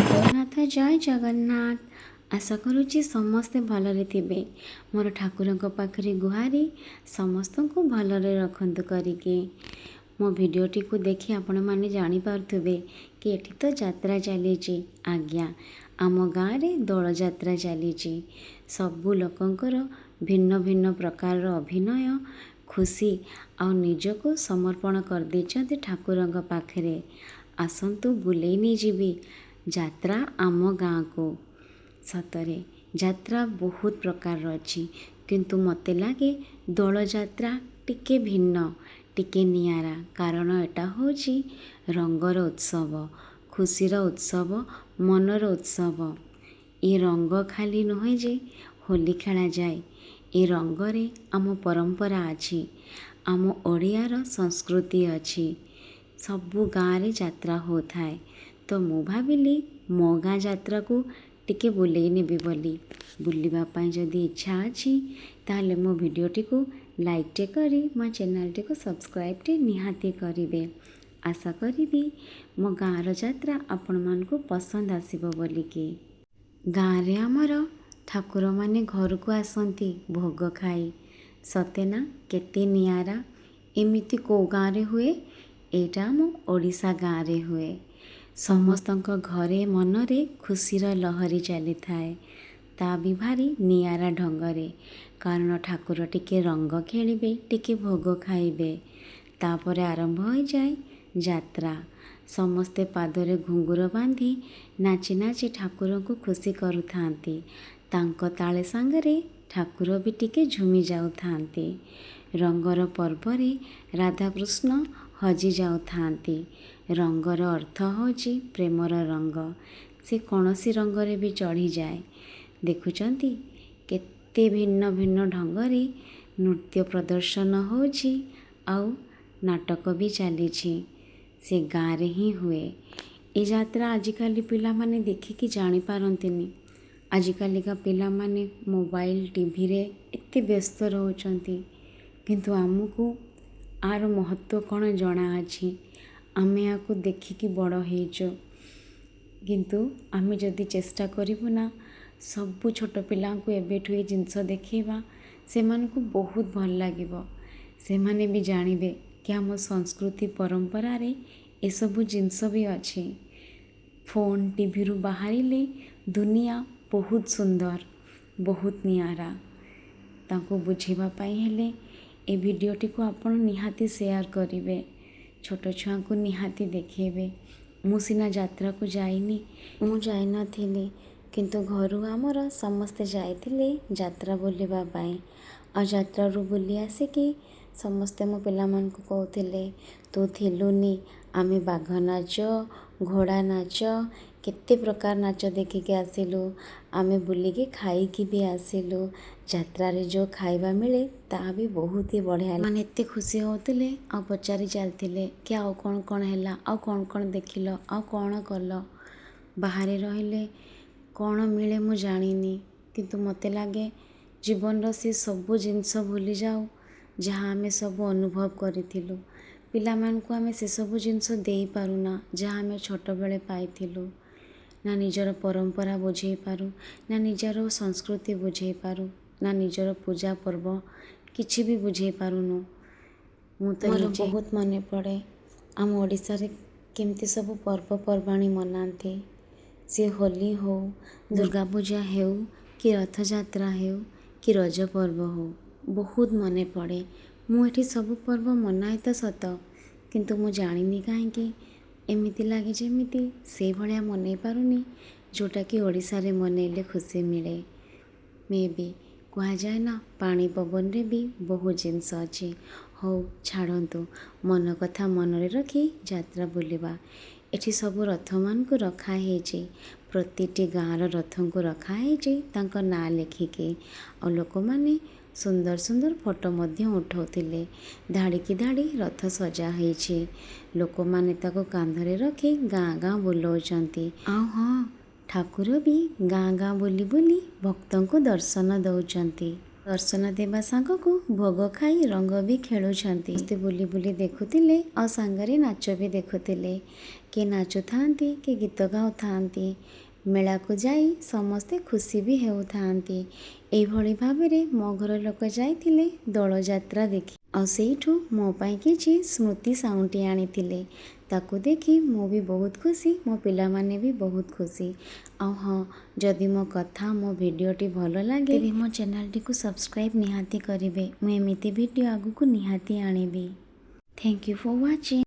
ଜଗନ୍ନାଥ, ଜୟ ଜଗନ୍ନାଥ। ଆଶା କରୁଛି ସମସ୍ତେ ଭଲରେ ଥିବେ। ମୋର ଠାକୁରଙ୍କ ପାଖରେ ଗୁହାରି, ସମସ୍ତଙ୍କୁ ଭଲରେ ରଖନ୍ତୁ କରିକି। ମୋ ଭିଡ଼ିଓଟିକୁ ଦେଖି ଆପଣମାନେ ଜାଣିପାରୁଥିବେ କି ଏଠି ତ ଯାତ୍ରା ଚାଲିଛି। ଆଜ୍ଞା, ଆମ ଗାଁରେ ଦୋଳଯାତ୍ରା ଚାଲିଛି। ସବୁ ଲୋକଙ୍କର ଭିନ୍ନ ଭିନ୍ନ ପ୍ରକାରର ଅଭିନୟ, ଖୁସି ଆଉ ନିଜକୁ ସମର୍ପଣ କରିଦେଇଛନ୍ତି ଠାକୁରଙ୍କ ପାଖରେ। ଆସନ୍ତୁ, ବୁଲେଇ ନେଇଯିବି ଯାତ୍ରା ଆମ ଗାଁକୁ। ସତରେ ଯାତ୍ରା ବହୁତ ପ୍ରକାରର ଅଛି, କିନ୍ତୁ ମୋତେ ଲାଗେ ଦୋଳଯାତ୍ରା ଟିକେ ଭିନ୍ନ, ଟିକେ ନିଆରା, କାରଣ ଏଟା ହେଉଛି ରଙ୍ଗର ଉତ୍ସବ, ଖୁସିର ଉତ୍ସବ, ମନର ଉତ୍ସବ। ଏ ରଙ୍ଗ ଖାଲି ନୁହେଁ ଯେ ହୋଲି ଖେଳାଯାଏ। ଏ ରଙ୍ଗରେ ଆମ ପରମ୍ପରା ଅଛି, ଆମ ଓଡ଼ିଆର ସଂସ୍କୃତି ଅଛି। ସବୁ ଗାଁରେ ଯାତ୍ରା ହେଉଥାଏ, ତ ମୁଁ ଭାବିଲି ମୋ ଗାଁ ଯାତ୍ରାକୁ ଟିକେ ବୁଲେଇ ନେବି ବୋଲି। ବୁଲିବା ପାଇଁ ଯଦି ଇଚ୍ଛା ଅଛି, ତାହେଲେ ମୋ ଭିଡ଼ିଓଟିକୁ ଲାଇକ୍ଟେ କରି ମୋ ଚ୍ୟାନେଲଟିକୁ ସବସ୍କ୍ରାଇବ୍ଟି ନିହାତି କରିବେ। ଆଶା କରିବି ମୋ ଗାଁର ଯାତ୍ରା ଆପଣମାନଙ୍କୁ ପସନ୍ଦ ଆସିବ ବୋଲିକି। ଗାଁରେ ଆମର ଠାକୁରମାନେ ଘରକୁ ଆସନ୍ତି ଭୋଗ ଖାଇ। ସତେ ନା କେତେ ନିଆରା? ଏମିତି କେଉଁ ଗାଁରେ ହୁଏ? ଏଇଟା ଆମ ଓଡ଼ିଶା ଗାଁରେ ହୁଏ। ସମସ୍ତଙ୍କ ଘରେ ମନରେ ଖୁସିର ଲହରୀ ଚାଲିଥାଏ, ତା ବି ଭାରି ନିଆରା ଢଙ୍ଗରେ, କାରଣ ଠାକୁର ଟିକେ ରଙ୍ଗ ଖେଳିବେ, ଟିକେ ଭୋଗ ଖାଇବେ। ତାପରେ ଆରମ୍ଭ ହୋଇଯାଏ ଯାତ୍ରା। ସମସ୍ତେ ପାଦରେ ଘୁଙ୍ଗୁର ବାନ୍ଧି ନାଚି ନାଚି ଠାକୁରଙ୍କୁ ଖୁସି କରୁଥାନ୍ତି। ତାଙ୍କ ତାଳେ ସାଙ୍ଗରେ ଠାକୁର ବି ଟିକେ ଝୁମି ଯାଉଥାନ୍ତି। ରଙ୍ଗର ପର୍ବରେ ରାଧାକୃଷ୍ଣ ହଜି ଯାଉଥାନ୍ତି। ରଙ୍ଗର ଅର୍ଥ ହେଉଛି ପ୍ରେମର ରଙ୍ଗ। ସେ କୌଣସି ରଙ୍ଗରେ ବି ଚଢ଼ିଯାଏ। ଦେଖୁଛନ୍ତି, କେତେ ଭିନ୍ନ ଭିନ୍ନ ଢଙ୍ଗରେ ନୃତ୍ୟ ପ୍ରଦର୍ଶନ ହେଉଛି ଆଉ ନାଟକ ବି ଚାଲିଛି। ସେ ଗାଁରେ ହିଁ ହୁଏ ଏ ଯାତ୍ରା। ଆଜିକାଲି ପିଲାମାନେ ଦେଖିକି ଜାଣିପାରନ୍ତିନି। ଆଜିକାଲିକା ପିଲାମାନେ ମୋବାଇଲ, ଟିଭିରେ ଏତେ ବ୍ୟସ୍ତ ରହୁଛନ୍ତି, କିନ୍ତୁ ଆମକୁ ଆର ମହତ୍ତ୍ୱ କ'ଣ ଜଣାଅଛି। ଆମେ ୟାକୁ ଦେଖିକି ବଡ଼ ହେଇଛୁ। କିନ୍ତୁ ଆମେ ଯଦି ଚେଷ୍ଟା କରିବୁ ନା, ସବୁ ଛୋଟ ପିଲାଙ୍କୁ ଏବେଠୁ ଏ ଜିନିଷ ଦେଖେଇବା, ସେମାନଙ୍କୁ ବହୁତ ଭଲ ଲାଗିବ। ସେମାନେ ବି ଜାଣିବେ କି ଆମ ସଂସ୍କୃତି ପରମ୍ପରାରେ ଏସବୁ ଜିନିଷ ବି ଅଛି। ଫୋନ୍, ଟିଭିରୁ ବାହାରିଲେ ଦୁନିଆ ବହୁତ ସୁନ୍ଦର, ବହୁତ ନିଆରା। ତାଙ୍କୁ ବୁଝେଇବା ପାଇଁ ହେଲେ ଏ ଭିଡ଼ିଓଟିକୁ ଆପଣ ନିହାତି ସେୟାର କରିବେ, ଛୋଟ ଛୁଆଙ୍କୁ ନିହାତି ଦେଖେଇବେ। ମୁଁ ସିନା ଯାତ୍ରାକୁ ଯାଇନି, ମୁଁ ଯାଇନଥିଲି, କିନ୍ତୁ ଘରୁ ଆମର ସମସ୍ତେ ଯାଇଥିଲେ ଯାତ୍ରା ବୁଲିବା ପାଇଁ। ଆଉ ଯାତ୍ରାରୁ ବୁଲି ଆସିକି ସମସ୍ତେ ମୋ ପିଲାମାନଙ୍କୁ କହୁଥିଲେ, ତୁ ଥିଲୁନି, ଆମେ ବାଘ ନାଚ, ଘୋଡ଼ା ନାଚ, କେତେ ପ୍ରକାର ନାଚ ଦେଖିକି ଆସିଲୁ। ଆମେ ବୁଲିକି ଖାଇକି ବି ଆସିଲୁ। ଯାତ୍ରାରେ ଯେଉଁ ଖାଇବା ମିଳେ, ତାହା ବି ବହୁତ ହି ବଢ଼ିଆ। ମାନେ ଏତେ ଖୁସି ହେଉଥିଲେ ଆଉ ପଚାରି ଚାଲିଥିଲେ କି ଆଉ କ'ଣ କ'ଣ ହେଲା, ଆଉ କ'ଣ କ'ଣ ଦେଖିଲ, ଆଉ କ'ଣ କଲ। ବାହାରେ ରହିଲେ କ'ଣ ମିଳେ ମୁଁ ଜାଣିନି, କିନ୍ତୁ ମୋତେ ଲାଗେ ଜୀବନର ସେ ସବୁ ଜିନିଷ ଭୁଲି ଯାଉ ଯାହା ଆମେ ସବୁ ଅନୁଭବ କରିଥିଲୁ। ପିଲାମାନଙ୍କୁ ଆମେ ସେସବୁ ଜିନିଷ ଦେଇପାରୁନା ଯାହା ଆମେ ଛୋଟବେଳେ ପାଇଥିଲୁ। ନା ନିଜର ପରମ୍ପରା ବୁଝେଇ ପାରୁ, ନା ନିଜର ସଂସ୍କୃତି ବୁଝେଇ ପାରୁ, ନା ନିଜର ପୂଜା ପର୍ବ କିଛି ବି ବୁଝେଇ ପାରୁନୁ। ମୁଁ ତ ମୋର ବହୁତ ମନେ ପଡ଼େ ଆମ ଓଡ଼ିଶାରେ କେମିତି ସବୁ ପର୍ବପର୍ବାଣି ମନାନ୍ତି। ସେ ହୋଲି ହଉ, ଦୁର୍ଗା ପୂଜା ହେଉ କି ରଥଯାତ୍ରା ହେଉ କି ରଜ ପର୍ବ ହଉ, ବହୁତ ମନେ ପଡ଼େ। ମୁଁ ଏଠି ସବୁ ପର୍ବ ମନାଏ ତ ସତ, କିନ୍ତୁ ମୁଁ ଜାଣିନି କାହିଁକି ଏମିତି ଲାଗେ ଯେମିତି ସେଇଭଳିଆ ମନେଇ ପାରୁନି ଯେଉଁଟାକି ଓଡ଼ିଶାରେ ମନେଇଲେ ଖୁସି ମିଳେ। ମେ ବି କୁହାଯାଏ ନା, ପାଣି ପବନରେ ବି ବହୁତ ଜିନିଷ ଅଛି। ହଉ ଛାଡ଼ନ୍ତୁ, ମନ କଥା ମନରେ ରଖି ଯାତ୍ରା ବୁଲିବା। ଏଠି ସବୁ ରଥମାନଙ୍କୁ ରଖାହେଇଛି। ପ୍ରତିଟି ଗାଁର ରଥଙ୍କୁ ରଖାହେଇଛି ତାଙ୍କ ନାଁ ଲେଖିକି, ଆଉ ଲୋକମାନେ ସୁନ୍ଦର ସୁନ୍ଦର ଫଟୋ ମଧ୍ୟ ଉଠାଉଥିଲେ। ଧାଡ଼ିକି ଧାଡ଼ି ରଥ ସଜା ହେଇଛି। ଲୋକମାନେ ତାକୁ କାନ୍ଧରେ ରଖି ଗାଁ ଗାଁ ବୁଲଉଛନ୍ତି। ଆଉ ହଁ, ଠାକୁର ବି ଗାଁ ଗାଁ ବୁଲି ବୁଲି ଭକ୍ତଙ୍କୁ ଦର୍ଶନ ଦେଉଛନ୍ତି। ଦର୍ଶନ ଦେବା ସାଙ୍ଗକୁ ଭୋଗ ଖାଇ ରଙ୍ଗ ବି ଖେଳୁଛନ୍ତି। ସମସ୍ତେ ବୁଲି ବୁଲି ଦେଖୁଥିଲେ ଆଉ ସାଙ୍ଗରେ ନାଚ ବି ଦେଖୁଥିଲେ। କିଏ ନାଚୁଥାନ୍ତି, କିଏ ଗୀତ ଗାଉଥାନ୍ତି। ମେଳାକୁ ଯାଇ ସମସ୍ତେ ଖୁସି ବି ହେଉଥାନ୍ତି। ଏଇଭଳି ଭାବରେ ମୋ ଘର ଲୋକ ଯାଇଥିଲେ ଦୋଳଯାତ୍ରା ଦେଖି, ଆଉ ସେଇଠୁ ମୋ ପାଇଁ କିଛି ସ୍ମୃତି ସାଉଁଟି ଆଣିଥିଲେ। ତାକୁ ଦେଖି ମୁଁ ବି ବହୁତ ଖୁସି, ମୋ ପିଲାମାନେ ବି ବହୁତ ଖୁସି। ଆଉ ହଁ, ଯଦି ମୋ କଥା, ମୋ ଭିଡ଼ିଓଟି ଭଲ ଲାଗେ, ତେବେ ମୋ ଚ୍ୟାନେଲଟିକୁ ସବସ୍କ୍ରାଇବ୍ ନିହାତି କରିବେ। ମୁଁ ଏମିତି ଭିଡ଼ିଓ ଆଗକୁ ନିହାତି ଆଣିବି। Thank you for watching.